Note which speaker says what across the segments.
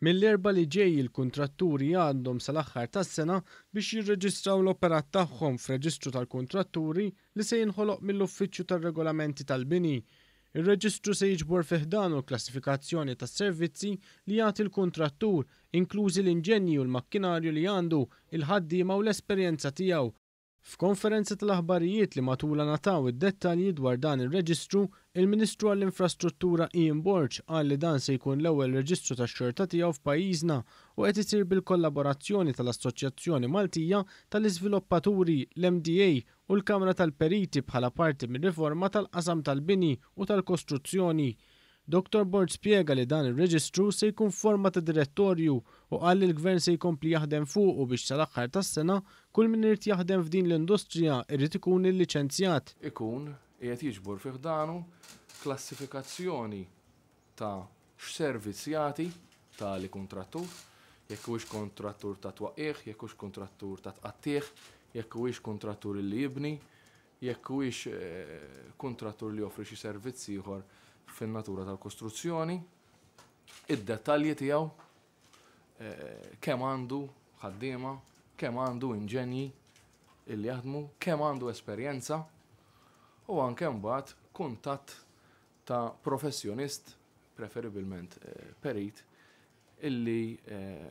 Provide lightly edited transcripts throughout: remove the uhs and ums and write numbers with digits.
Speaker 1: Mill-Erbgħa li ġej il-kuntratturi għandhom sal-aħħar tas-sena biex jirreġistraw l-operat tagħhom f'reġistru tal-kuntratturi li se jinħoloq mill-Uffiċċju tar-Regolamenti tal-Bini. Ir-reġistru se jiġbor fi ħdanu l-klassifikazzjoni tas-servizzi li jagħti l-kuntrattur, inklużi l-inġenji u l-makkinarju li għandu, il-ħaddiema u l-esperjenza tiegħu. F'konferenza tal-aħbarijiet li matulha ngħataw id-dettalji dwar dan ir-reġistru, il-Ministru għall-Infrastruttura Ian Borg qal li dan se jkun l-ewwel reġistru tax-xorta tiegħu f'pajjiżna u qed isir bil-kollaborazzjoni tal-Assoċjazzjoni Maltija tal-Iżviloppaturi, l-MDA, u l-Kamra tal-Periti bħala parti mir-riforma tal-qasam tal-bini u tal-kostruzzjoni. Dottor Borg spjega li dan ir-reġistru se jkun f'forma ta' direttorju u qal li l-Gvern se jkompli jaħdem fuqu biex sal-aħħar tas-sena kull min irid jaħdem f'din l-industrija jrid ikun illiċenzjat.
Speaker 2: Ikun qiegħed jiġbor fi ħdanu klassifikazzjoni ta' x'servizz jagħti tali kuntrattur, jekk huwiex kontrattur ta' twaqqigħ, jekk hux kuntrattur ta' tqattigħ, jekk huwiex kuntrattur illi jibni, jekk huwiex kuntrattur li joffri xi servizz ieħor fin-natura tal-kostruzzjoni, id-dettalji tiegħu, kemm għandu ħaddiema, kemm għandu inġenji illi jaħdmu, kemm għandu esperjenza u anke mbagħad kuntatt ta' professjonist, preferibilment perit, illi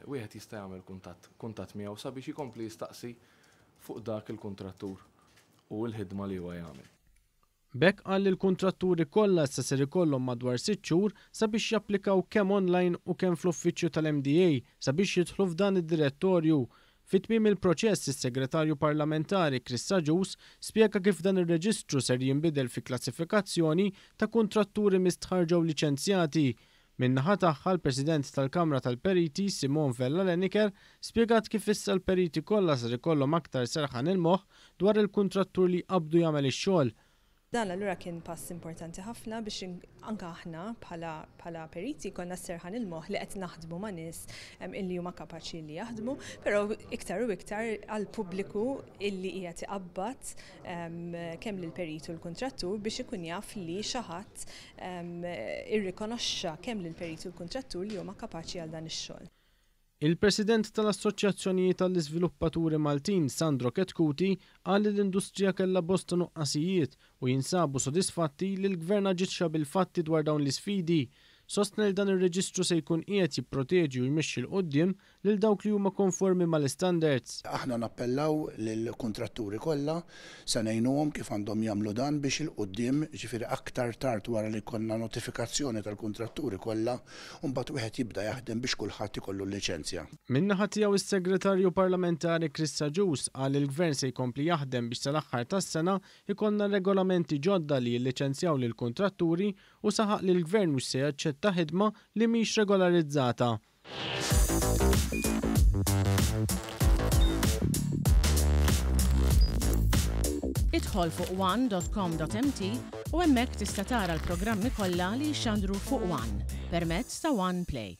Speaker 2: wieħed jista' jagħmel kuntatt kuntatt miegħu sabiex ikompli jistaqsi fuq dak il-kuntrattur u l-ħidma li huwa jagħmel.
Speaker 1: B'hekk qal li l-kuntratturi kollha issa ser ikollhom madwar sitt xhur sabiex japplikaw kemm online u kemm fl-uffiċċju tal-MDA sabiex jidħlu f'dan id-direttorju. Fi tmiem il-proċess, is-Segretarju Parlamentari Chris Agius spjega kif dan ir-reġistru ser jinbidel fi klassifikazzjoni ta' kuntratturi mistħarrġa u liċenzjati. Min-naħa tagħha, l-President tal-Kamra tal-Periti, Simone Vella Lenicker, spjegat kif issa l-periti kollha ser ikollhom aktar serħan il-moħħ dwar il-kuntrattur li jqabbdu jagħmel ix-xogħol.
Speaker 3: Dan allura kien pass importanti ħafna biex anke aħna bħala bħala periti jkollna s-serħan il-moħħ li qed naħdmu ma' nies illi huma kapaċi li jaħdmu, però iktar u iktar għall-pubbliku illi qiegħed iqabbad kemm lill-perit u l-kuntrattur biex ikun jaf li xi ħadd irrikonoxxa kemm lill-perit u l-kuntrattur li huma kapaċi għal dan ix-xogħol.
Speaker 1: Il-President tal-Assoċjazzjonijiet għall-Iżviluppaturi Maltin, Sandro Chetcuti, qal li l-industrija kellha bosta nuqqasijiet u jinsabu sodisfatti li l-Gvern aġixxa bil-fatti dwar dawn l-isfidi. Sostna li dan ir-reġistru se jkun qiegħed jipproteġi u jmexxi 'l quddiem lil dawk li huma konformi mal-istandards.
Speaker 4: Aħna nappellaw lill-kuntratturi kollha, se ngħinuhom kif għandhom jagħmlu dan biex 'il quddiem, jiġifieri aktar tard wara li jkollna notifikazzjoni tal-kuntratturi kollha, u mbagħad wieħed jibda jaħdem biex kulħadd ikollu l-liċenzja.
Speaker 1: Min-naħa tiegħu s-Segretarju Parlamentari Chris Agius qal li l-Gvern se jkompli jaħdem biex sal-aħħar tas-sena jkollna regolamenti ġodda li jilliċenzjaw lill-kuntratturi u saħaq li l-Gvern mhux se jaċċetta ħidma li mhix regolarizzata.
Speaker 5: Idħol fuq one.com.mt u hemmhekk tista' tara l-programmi kollha li jixxandru fuq One permezz ta' One Play.